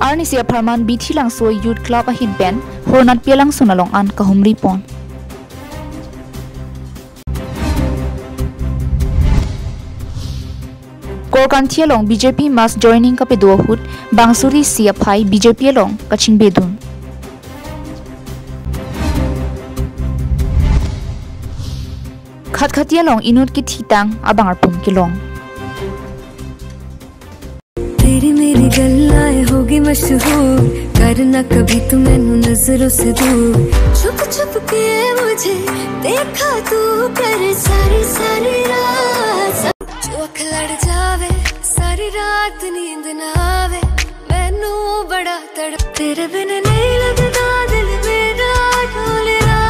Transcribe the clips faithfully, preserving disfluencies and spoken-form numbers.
Arnisi apharman Bithilangso Youth Club ahin pen Hornat Pialangsun along an kahumri pon. Korkanthi along B J P mass joining kapedo ahut bang suri isi aphai B J P along kachingbedun. Khatkhati along inut kethitang abang arpum kelong. तेरी मेरी गल्लाएं होगी मशहूर, करना कभी तू मैनू नजरों से दूर। छुप छुप के मुझे देखा तू करे सारी सारी रात। जो अख लड़ जावे, सारी रात नींद ना आवे, मैनू बड़ा तड़प। तेरे बिन नहीं लगदा दिल मेरा ढोलरा,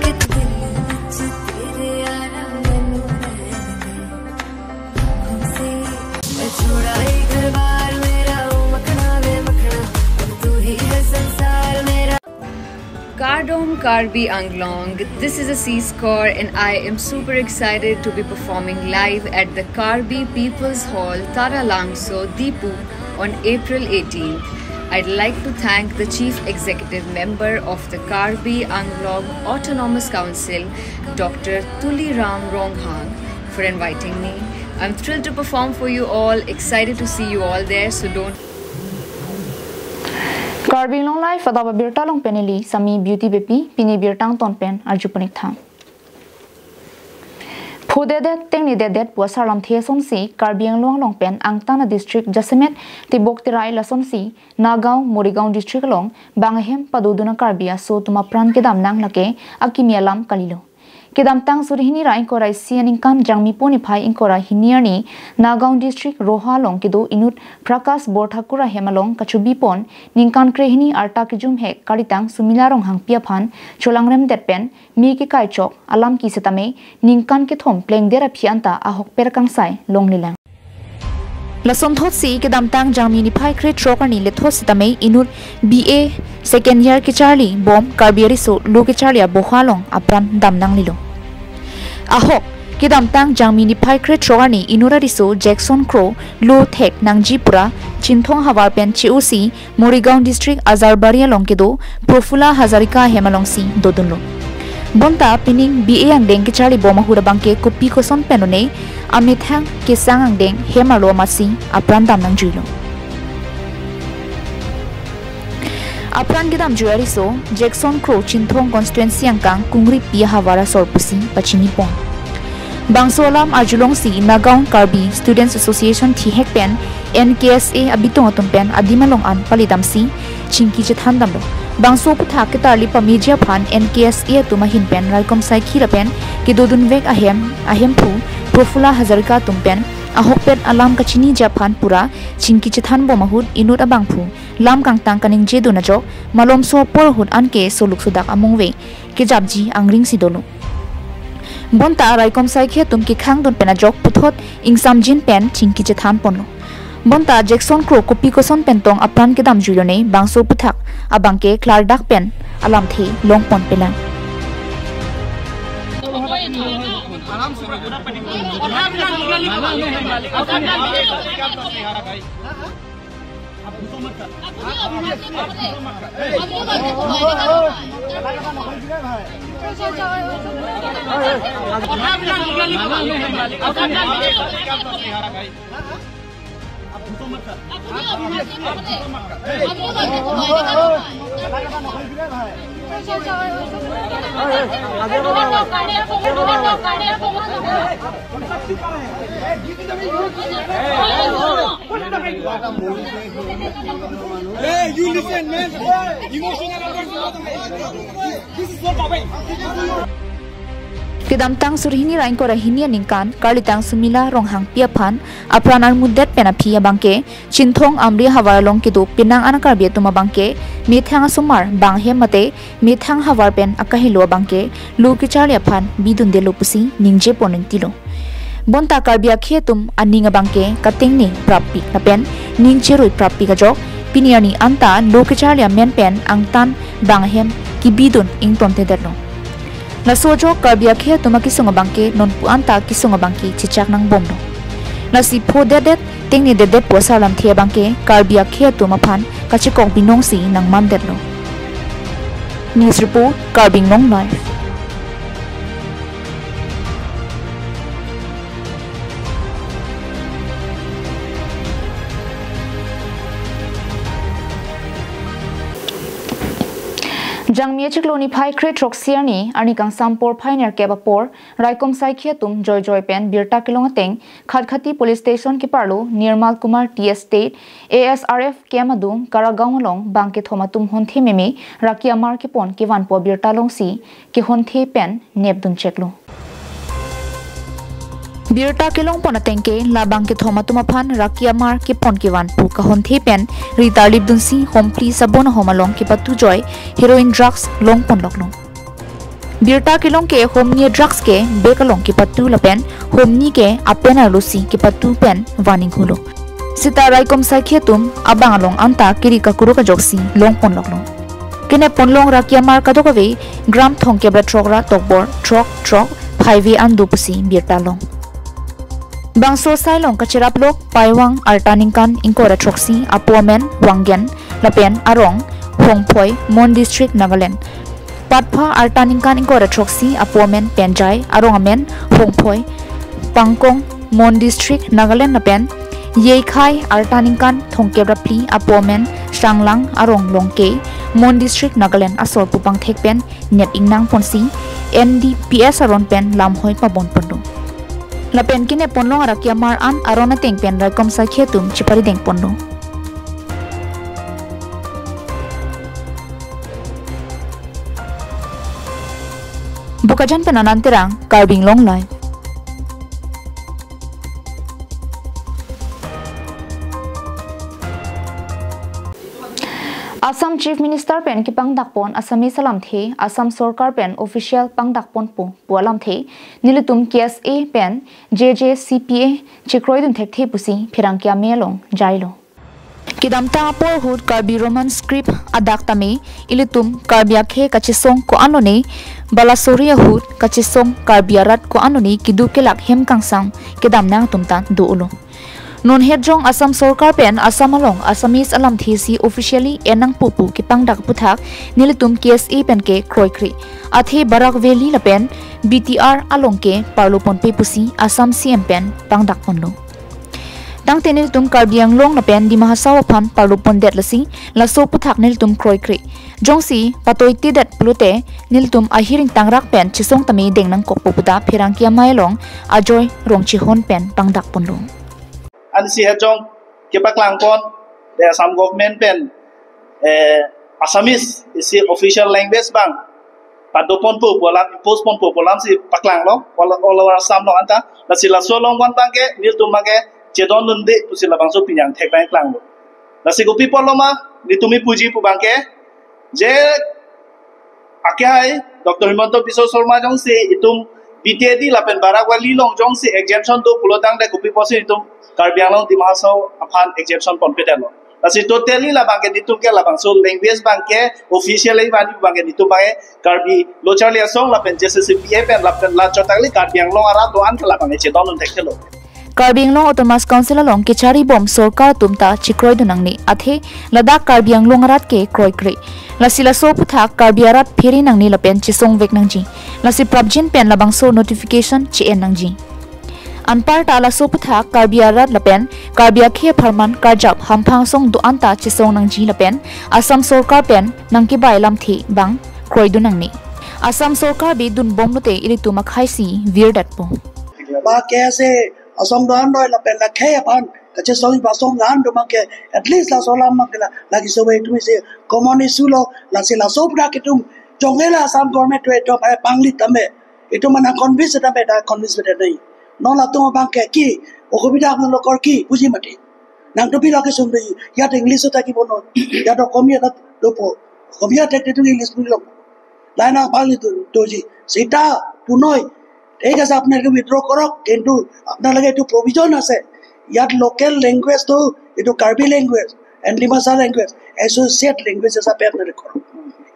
कित दिल विच तेरे यारा मैनू रहन दे। मैं छोड़ा ये घर बार मेरा, ओ मखना वे मखना, अब तू ही है संसार मेरा। Kardom Karbi Anglong, this is Asis Kaur and I am super excited to be performing live at the Karbi People's Hall, Taralangso, Diphu on April eighteenth. I'd like to thank the Chief Executive Member of the Karbi Anglong Autonomous Council, Doctor Tuliram Ronghang, for inviting me. I'm thrilled to perform for you all, excited to see you all there, so don't Karbi Anglong Live adap abirta along pen neli Sami Beauty Beypi, pini birta angton pen arju pon ik tha. Phodedet tengnededet pu asar lamthe asonsi Karbi Anglong along pen angtan adistrict jasemet Tibok Terai lasonsi Nagaon, Morigaon district along bang ahem padodun a-Karbi aso atum apran kedam nang lake akimi alam kalilo. Kedamtang suri hini ra ingkoi ra isi aningkan Jangmi pho niphai ingkoi ra hini arni Nagaon district Roha along kedo inut Prakash Borthakur ahem along kachobi pon ningkan krehini arta kejumhek kalitang Sumila Ronghangpi aphan cholangremdet pen me kekai chok alam ki setame ningkan kethom plengdet aphi anta ahokpet kangsai longlelang. Lasonthotsi kedamtang Jangmi niphai krethrok arni lethot setame inut B A second year kecharli bom Karbi ariso lo kecharli aboha along apran dam nanglelo. Ahok, kedamtang Jangmi niphai krethrok arni inut ariso Jackson Kro lo thek nangji pura Chinthong havar pen che-osi Morigaon district Ajarbari along kedo Prafula Hazarika ahem alongsi dodunlo. Bonta pining B A angdeng kecharli bom ahut abangke kopi koson pen lone amethang kesang angdeng hem arlo amatsi apran dam nangjuilo. Apran kedamjui ariso Jackson Kro Chinthong constituency angkang Kungripi ahavar asor pusi pachini pon. Bangso alam arjulongsi Nagaon Karbi Students Association thihek pen N K S A abitung atum pen adim along an palidamsi chingki chethan damlo. Bangso aphuthak ketarli pameji aphan N K S A atum ahin pen raikom saikhi lapen kedodunvek ahem ahemphu Prafula Hazarika atum pen ahokpet alam kachiniji aphan pura chingki chethan bom ahut inut abangphu lam kangtang kaningjedun ajok malomso apor ahut anke soluk sodak amungve kejapji angring si dolo. Bonta raikom saikhi atum kekhangdun pen ajok puthot ingsamjin pen chingki chethan ponlo. Bonta Jackson Kro kopi koson pen tong apran kedamjui lone bangso aphuthak abangke klardak pen alamthe long pon pelang. Hey, you listen, man. Emotional. This is not the way. Kedamtang suri hini ra ingkoi ra hini aningkan kalitang Sumila Ronghangpi aphan apran armudet pen aphi abangke Chinthong Amri ahavar along kedo penang an a-Karbi atum abangke methang asomar bang ahem mate methang havar pen akahelo abangke lo kecharli aphan bidundelo pusi ningje pon ingtilo. Bonta Karbi akhei atum aning abangke katengne prappik lapen ning cherui prappik ajok pini arni anta lo kecharli amen pen angtan bang ahem kebidun ingtontedetlo. Laso ajok Karbi akhei atum akesung abangke nonpu anta kesung abangke chechak nangbomlo. Lasi phodedet Tengne dedet pu asar lamthe abangke Karbi akhei atum aphan kachekok binong si nangmandetlo. News report, Karbi Anglong Live. Jangmi achiklo niphai kre throksi arni, arni kangsam porphai nerkep apor, raikom saikhi atum joijoi pen Birta Kelong ateng Khatkhati Police Station keparlo Nirmal Kumar Tea Estate, A S R F camp adung Karagaon along bang kethom atum honthe meme raki amar kepon kevanpo abirta longsi kehonthe pen nepduncheklo. Birta kelongpon atengke la bang kethom atum aphan raki amar kepon kevan pu kahonthe pen ritarlipdunsi Homphli Sabon ahom along kepatu joi heroin drugs longponloklo. Birta kelong ke homni drugs ke bag along kepatu lapen homni ke apen arlosi kepatu pen van inghulo. Seta raikom saikhi atum abang along anta kiri kakuruk ajoksi longponloklo. Kenepponlong raki amar kadokave gram thomkep ra throk ra tokbor throk throk phaive an do pusi birta long. Bangso asai along kacheraplok Paiwang arta ningkan ingkoi ra throksi apo amen Wanggen lapen arong Hongphoi, Mon District, Nagaland. Patpha arta ningkan ingkoi ra throksi apo amen Penjai, arong amen Hongphoi, Pangkong, Mon District, Nagaland lapen Yeikhai arta ningkan thomkep ra phli apo amen Sanglang, arong Longke, Mon District, Nagaland asor pu pangthek pen nep ingnangponsi N D P S aron pen lamhoi pabonponlo. Lapen kenepponlong araki amar an aron ateng pen raikom saikhi atum cheparidengponlo. Bokajan pen Anand Terang, Karbi Anglong Live. Assam Chief Minister pen kepangdakpon Assamese alamthe Assam Sorkar pen official pangdakponpo pu alamthe nelitum K S A pen J J C P A chekroidun thekthe pusi pherangke amei along jailo. Kedamtang apor ahut Karbi Roman script adak tame ilitum Karbi akhei kachesong ko-an lone, Balasore ahut kachesong Karbi arat ko-an lone keduk kelak hem kangsam kedam nangtum ta do-olo. Non hetjong Assam Sorkar pen Assam along Assamese alamthe si officially en nangpo pu kepangdak aputhak nelitum K S A pen ke kroikre. Athe Barak Valley lapen B T R along ke parloponpe pusi Assam C M pen pangdakponlo. Tangte nelitum Karbi Anglong lapen Dima Hasao aphan parlopondet lasi laso aputhak nelitum kroikre. Jongsi patoitedet pulote nelitum ahir ingtangrak pen chesong tame deng nangkokpo pu ta pherangke amei along Ajoy Rongchehon pen pangdakponlo. Ansi hetjong kepaklangpon, eh, Assam government pen, eh, Assamese isi official language abang padoponpo pu alam, impose ponpo pu alam si paklanglo, all, all over Assam along anta. Lasi laso along abang ke nelitum abang ke chedondunde pusi labangso pini angthek nangklanglo. Lasi kopi apotlo ma, nelitum ipuji pu abang ke, je akhei Doctor Himanta Biswa Sarma jongsi itum B T A D lapen Barak Valley along jongsi exemption do pulo tangte kopi apotsi itum Karbi Anglong Dima Hasao aphan exemption ponpedetlo. Lasi totally labang ke nelitum ke labangso language abang ke officially abang abang ke nelitum abang ke Karbi Lo Charli Asong lapen J C C P A pen lapen la chot tangli Karbi Anglong arat do-an ke labang ke chedondun thekthelo. Karbi Anglong Autonomous Council along kecharibom sorkar atum ta chekroidun nangne, athe ladak Karbi Anglong arat ke kroikre. Lasi laso aputhak Karbi arat phere nangne lapen chesongvek nangji. Lasi prapjin pen labangso notification che-en nangji. Anparta laso aputhak Karbi arat lapen Karbi akhei apharman karjap hamphang asong do-an ta chesong nangji lapen Assam Sorkar pen nangkebai alamthe abang kroidun nangne. Assam Sorkar bidunbomlote ilitum akhei si virdetpo. Ba K S A asong do-an doi lapen la khei aphan kachesong ba asong do-an do abang ke at least laso alam abang ke la, lake so itum isi common issue lo, lasi laso aputhak itum jongela Assam government to itum apanglit tame, itum mana convince tame ta convince beda nai. Non latum abang ke ki, okobida nang lokor ki, puji mati. Nangtum pilo kesung dei, ya English ta kipu non, ya do Komi ta dopo, Komi ta itum English pulo. Lain apanglit tu, tuji, seta punoi, ঠিক আছে, আপোনালোকে withdraw কৰক, কিন্তু আপোনালোকে এইটো provision আছে, ইয়াত local language টো, এইটো Karbi language and Dimasa language, associate languages হিচাপে আপোনালোকে কৰক।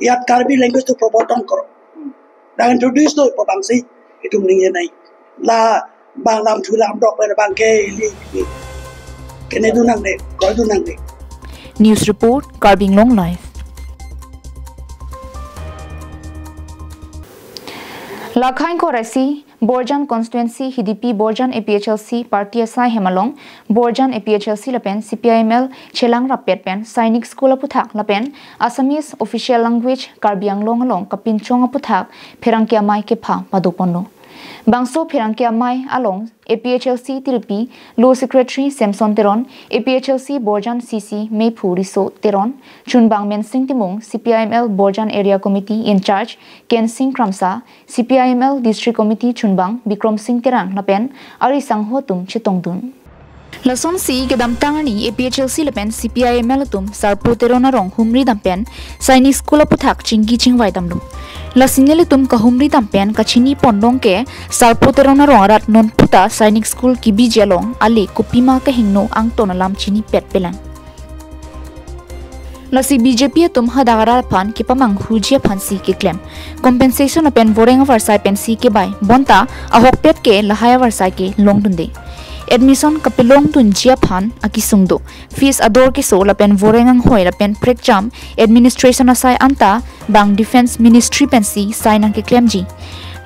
ইয়াত Karbi language টো প্ৰৱৰ্তন কৰক। Dak introduce do ipo abang si, itum ningje nai. La bang lamthu lamdok pen abang ke ili. Kene dunang de, koi dunang de. News report, Karbi Anglong Live. Lakhang Korasi, Borjan Constituency, Hidipi Borjan A P H L C Party asai hem along, Borjan A P H L C lapen C P I M L chelang rappet pen Sainik School aputhak lapen Assamese Official Language Karbi Anglong along kapinchong aputhak pherangke amei kepha padoponlo. Bangso pherangke amei along A P H L C Tiripi Law Secretary Samson Teron, A P H L C Borjan C C Meiphu Riso Teron, Chunbang Mensing Timung, C P I M L Borjan Area Committee in charge Kensing Kramsa, C P I M L District Committee Chunbang Bikram Sing Terang lapen ari sangho atum chetongdun. Lasonsi kedamtang arni A P H L C lapen C P I M L atum Sarpo Teron arong humri dam pen Sainik School aputhak chingki chingvai damlo. Lasi nelitum kahumri dam pen kachini ponlong ke Sarpo Teron arong arat non puta Sainik School kibiji along ale kopima kehingno angton alam chinipet pelang. Lasi B J P atum hadak arat aphan kepamanghuji aphansi keklem. Compensation lapen voreng avarsai pensi kebai. Bonta ahokpet ke lahai avarsai ke longdunde. Admission kapelongdunji aphan akesung do. Fees ador keso lapen voreng anghoi lapen prekjam administration asai anta bang Defence Ministry pensi sai nangkeklemji.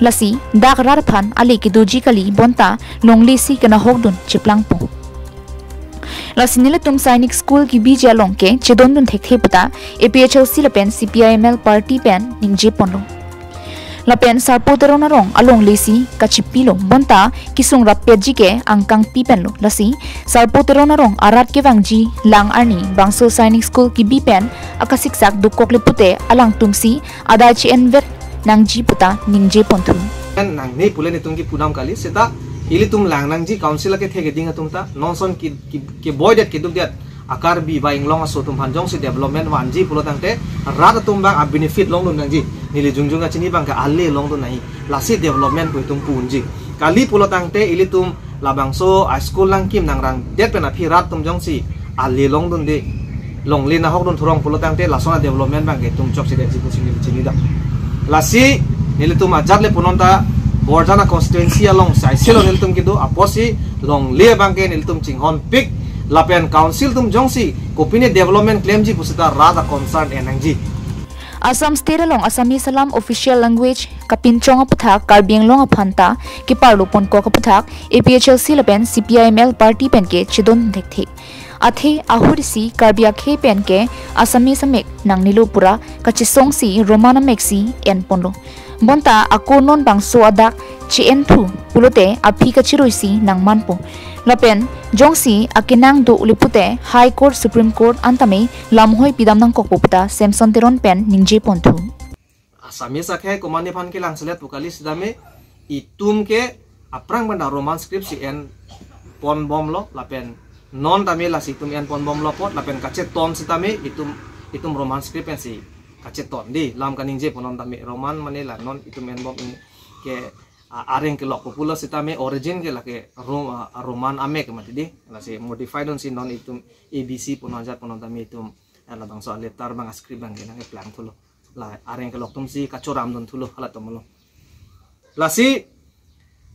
Lasi dak arat aphan ale kedoji kali bonta longlesi kenahokdun cheplangpo. Lasi nelitum Sainik School kibiji along ke chedondun thekthe puta A P H L C lapen C P I M L party pen ningje ponlo. Lapen Sarpo Teron arong alonglesi kachipilo bonta kesung rappetji ke angkangpi penlo. Lasi Sarpo Teron arong arat kevangji lang arni bangso Sainik School kibi pen akasiksak dokok le pute alangtumsi adai che-envet nangji puta ningje ponthu. Nangne pule netum kipu dam kali seta ilitum lang nangji council akethe keding atum ta nonson ki, ki, keboidet kedukdet a-Karbi ba inglong aso atum aphan jongsi development vanji pulo tangte rat atum abang a-benefit longdun nangji. Neli jongjong kachini abang ke ale longdun nangji. Lasi development pu itum pu unji. Kali pulo tangte ilitum labangso a-school nangkim nangrangdet pen aphi rat atum jongsi ale longdunde, longle nahokdun thurong pulo tangte lason a-development abang ke itum chokchedetji pusi neli chinidam. Lasi nelitum ajat le punon ta Borjan a-constituency along saisilo nelitum kedo apotsi longle abang ke nelitum chinghonpik lapen council atum jongsi kopine development klemji pusita rat a-concern en nangji. Assam State along Assamese alam official language kapinchong aputhak Karbi Anglong aphan ta keparlo ponkok aputhak A P H L C lapen C P I M L party pen ke chedon thekthe. Athe ahut isi Karbi akhei pen ke Assamese amek nangnelo pura kachesongsi Roman ameksi enponlo. Bonta ako non bangso adak che-enthu pulote aphi kachiruisi nangmanpo. Lapen jongsi akenang do le pute High Court, Supreme Court antame lamhoi pidam nangkokpo puta Samson Teron pen ningje ponthu. Assamese akhei komatne aphan kelang selet pu kali sitame itum ke aphrang pen ta Roman script si enponbomlo lapen non tame lasi itum enponbomlo apot lapen kacheton sitame itum itum Roman script pensi kacheton di lam kaningje pu non tame Roman mane la non itum enbom in ke a-, areng kelok pu pulo sitame origin ke lake Ro-, a-, Roman amek mati di. Lasi modify dunsi non itum A B C pu non ajat pu non tame itum, eh, labangso a-letter abang a-script abang ke nangkeplang thulo. La areng kelok atumsi kachoram dun thulo halatum lo. Lasi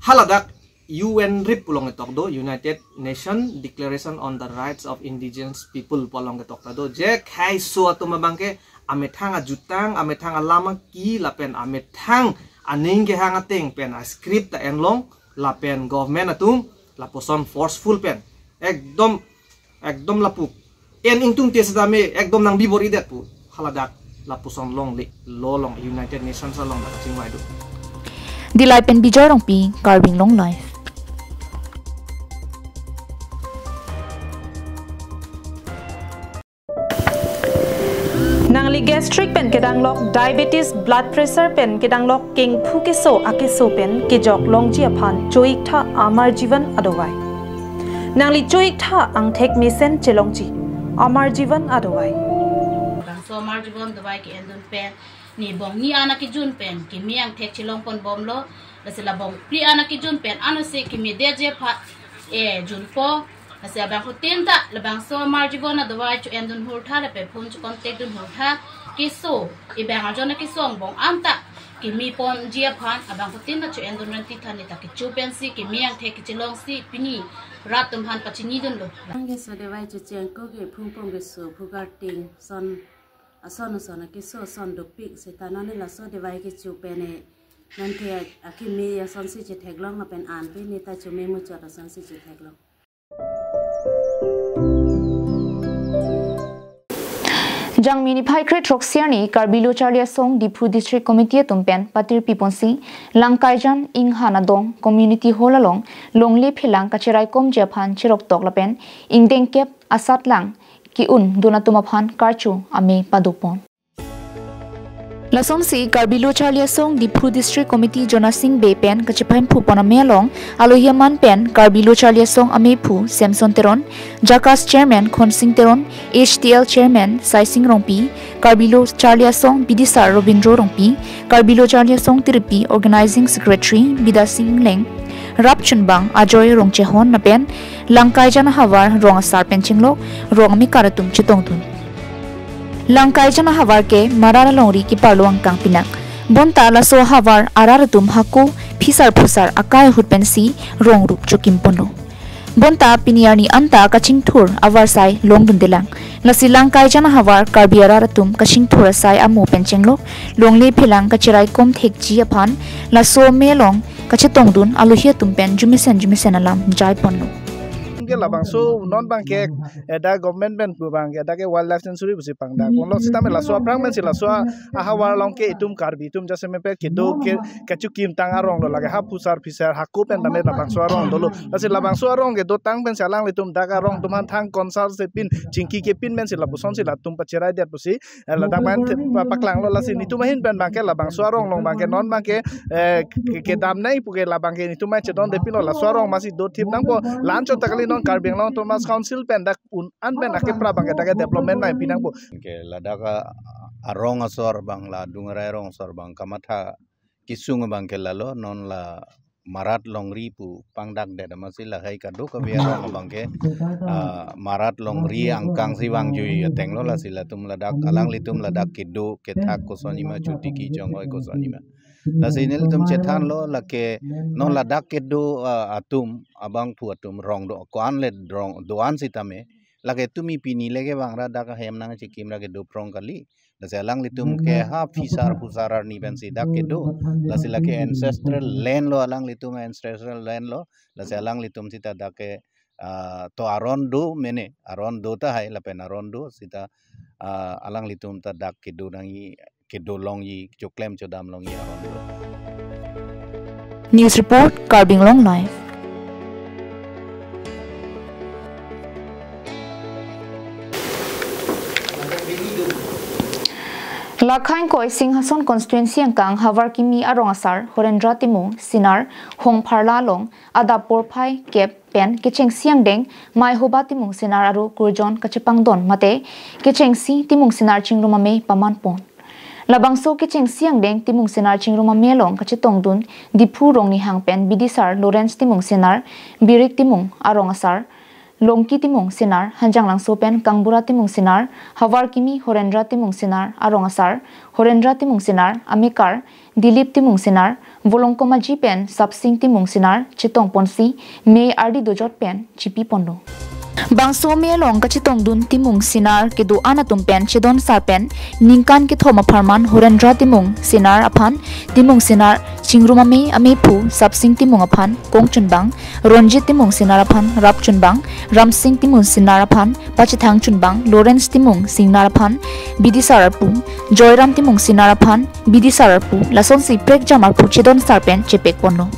haladak U N rip pu along ketok do, United Nation Declaration on the Rights of Indigenous People pu along ketok ta do. Je khaiso atum abang ke amethang ajutang, amethang alam aki lapen amethang aning kehang ateng pen a-script ta enlong lapen government atum lapuson forceful pen ekdom ekdom lapu en ingtungte sitame ekdom nangbi bor-idet pu haladak lapuson longle lo along United Nations along dak kachingvai do. Dillai pen Bijoy Rongpi, Karbi Anglong Live. Nangli gastric pen kedanglok, diabetes, blood pressure pen kedanglok, kengphu keso akeso pen kejok longji aphan cho-iktha Amar Jeevan adovai. Nangli cho-iktha angthek mesen chelongji Amar Jeevan adovai. Bangso Amar Jeevan dovai ke-endun pen ne bong ni an akejun pen keme angthek chelongponbomlo, lasi la bong phli an akejun pen anose kemedetji aphan, eh, junpo. Lasi abang hotin ta labangso Amar Jeevan adovai cho-endun hurtha lapen phone cho-contact dun hurtha. Keso, ibang arjon akeso angbong an ta Keme ponji aphan abangphutin ta cho-endun renti than neta kecho pensi keme angthek kechelongsi pini rat atum aphan pachinidunlo. Angke so Dewai Chucheng ko ke phungpong keso phugarting son ason ason akeso ason dopik seta non laso Dewai kecho pen e nonke akeme asonsi chetheklong lapen an pe neta chome muchot asonsi chetheklong. Jangmi niphai kre-throksi arni Karbi Lo Charli Asong Diphu District Committee atum pen patirpi ponsi Langkaijan Inghan Adong Community Hall along longle phelang kacheraikomji aphan cheroktok lapen ingdengkep asatlang ke-undun atum aphan karcho ame padopon. Lasonsi Karbi Lo Charli Asong Diphu District Committee Jonasing Bey pen kachepahemphu pon ame along alohi aman pen Karbi Lo Charli Asong amephu Samson Teron, JACAS Chairman Khonsing Teron, H T L Chairman Saising Rongpi, Karbi Lo Charli Asong Bidisar Robindro Rongpi, Karbi Lo Charli Asong Tiripi Organizing Secretary Bidasing Engleng, rapchunbang Ajoy Rongchehon lapen Langkaijan ahavar rong asar pen chenglok rong amekar atum chetongdun. Langkaijan ahavar ke Marat alongri keparlo angkang pinang. Bonta laso ahavar arat atum hako phisar phusar akai ahut pensi rong rup chokim ponlo. Bonta pini arni anta kachingthur avarsai longdundelang. Lasi Langkaijan ahavar Karbi arat atum kachingthur asai amo pen chenglok longle phelang kacheraikom thekji aphan laso ame along kachetongdun alohi atum pen jumesen jumesen alam jai ponlo. Ke labangso non abangke, eh, dak government pen pu abangke, dak ke wildlife sanctuary pusi pangdak. Onlo sitame laso aphrang pensi laso ahavar along ke itum Karbi atum jasemet pen kedo ke kachokimtang arong lo, lake ha phusar phisar hako pen tame labangso arong dolo. Lasi labangso arong kedotang pensi alanglitum dak arong atum aphan thang konsar si pin chingki kepin pensi lapusonsi latum pacheraidetpo si, eh, ladak pen the-, pa-, paklanglo. Lasi netum ahin pen abangke labangso arong along abangke non abangke, eh, ke-, kedam nangji puke labangke netum mai chedondepinlo, laso arong masi dothip nangpo. La-anchot ta kali, non Karbi Anglong Autonomous Council pen dak un-an pen akepra abangke dak ke development nangpi nangpo. Ke ladak a-, arong asor abang, la adung arai arong asor abang kamatha kesung abangke lalo, non la Marat longri pu pangdakdet amatsi lahai kadokave arong abangke, ah, Marat longri angkangsi vangjui atenglo. Lasi latum ladak, alanglitum ladak kedo kethak kosonji ma, chotiki chongoi kosonji ma. Lasi nelitum chethanlo, lake non ladak kedo, ah, atum abangphu atum rong do, ko-an le rong do-an sitame, lake tumi pini le kevang ra dak ahem nangchekim ra kedo prong kali. Lasi alanglitum ke ha phisar phusar arni pensi dak kedo. Lasi lake ancestral land lo, alanglitum ancestral land lo. Lasi alanglitum sita dak ke, ah, to aron do mene, aron do tahai lapen aron do sita, ah, alanglitum ta dak kedo nangji, kedo longji, choklem chodam longji aron do. News report, Karbi Anglong Live. Lakhain koi Singhason constituency angkang Havarkimi arong asar Horendra Timung Sinar Hongpharla along adap porphai kep pen kechengsi angdeng Maihoba Timung Sinar aro kurjon kachepangdon mate kechengsi Timung Sinar chingrum ame pamanpon. Labangso kechengsi angdeng Timung Sinar chingrum ame along kachetongdun Diphu Rongnihang pen Bidisar Lawrence Timung Sinar, Birik Timung arong asar, Longki Timung Sinar, Hanjanglangso pen Kangbura Timung Sinar, Havarkimi Horendra Timung Sinar arong asar, Horendra Timung Sinar amekar, Dilip Timung Sinar, Volongkom Aji pen Sapsing Timung Sinar chetongponsi mei ardi dojot pen chipiponlo. Bangso mei along kachetongdun Timung Sinar kedo-an atum pen chedon sar pen ningkan kethom apharman Horendra Timung Sinar aphan Timung Sinar chingrum ame amephu Sapsing Timung aphan kongchunbang, Ronjit Timung Sinar aphan rapchunbang, Ramsing Timung Sinar aphan pachethangchunbang, Lawrence Timung Sinar aphan Bidisar arpu, Joyram Timung Sinar aphan Bidisar arpu, lasonsi prekjam arpu chedon sar pen chepekponlo.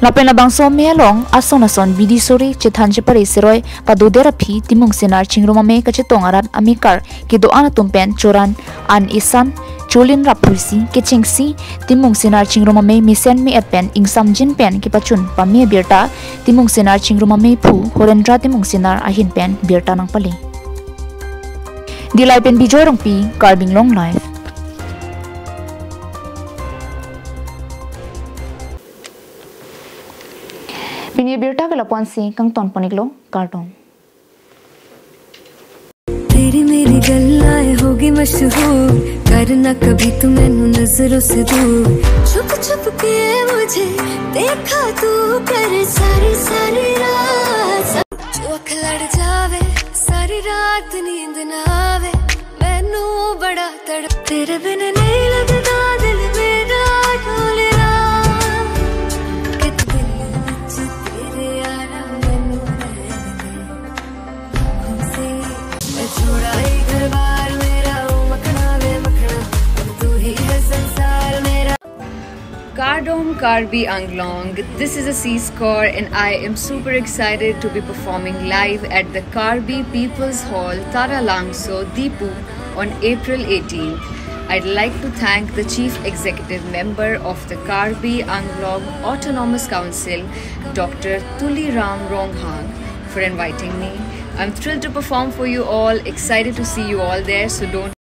Lapen labangso mei along ason ason bidi sore chethan chepare seroi padoder aphi Timung Sinar chingrum ame kachetong arat amekar kedo-an atum pen choran an isan cholin raphuisi kechengsi Timung Sinar chingrum ame mesen me-et pen ingsamjin pen kepachun pame abirta Timung Sinar chingrum amephu Horendra Timung Sinar ahin pen birta nangpale. Dilai pen Bijoy Rongpi, Karbi Anglong Live. Pini birta ke lapu-ansi kangtonpon-iklo, kardom. तेरी मेरी गल्लाएं हो होगी मशहूर, करना कभी तू मैनू नजरों से दूर। छुप छुप के मुझे देखा तू करे सारी सारी रात। जो अख लड़ जावे, सारी रात नींद ना आवे। मैनू बड़ा तड़प, तेरे बिन नहीं लगता दिल मेरा ढोलरा। कित दिल विच तेरे यारा मैनू रहने दे। आँखों से मैं छोड़ा ही घर बार मेरा, ओ मखना वे मखना, अब तू ही है संसार मेरा। Kardom Karbi Anglong, this is Ashish Kaur and I am super excited to be performing live at the Karbi People's Hall, Taralangso, Diphu on April eighteenth. I'd like to thank the Chief Executive Member of the Karbi Anglong Autonomous Council, Doctor Tuliram Ronghang, for inviting me. I'm thrilled to perform for you all, excited to see you all there, so don't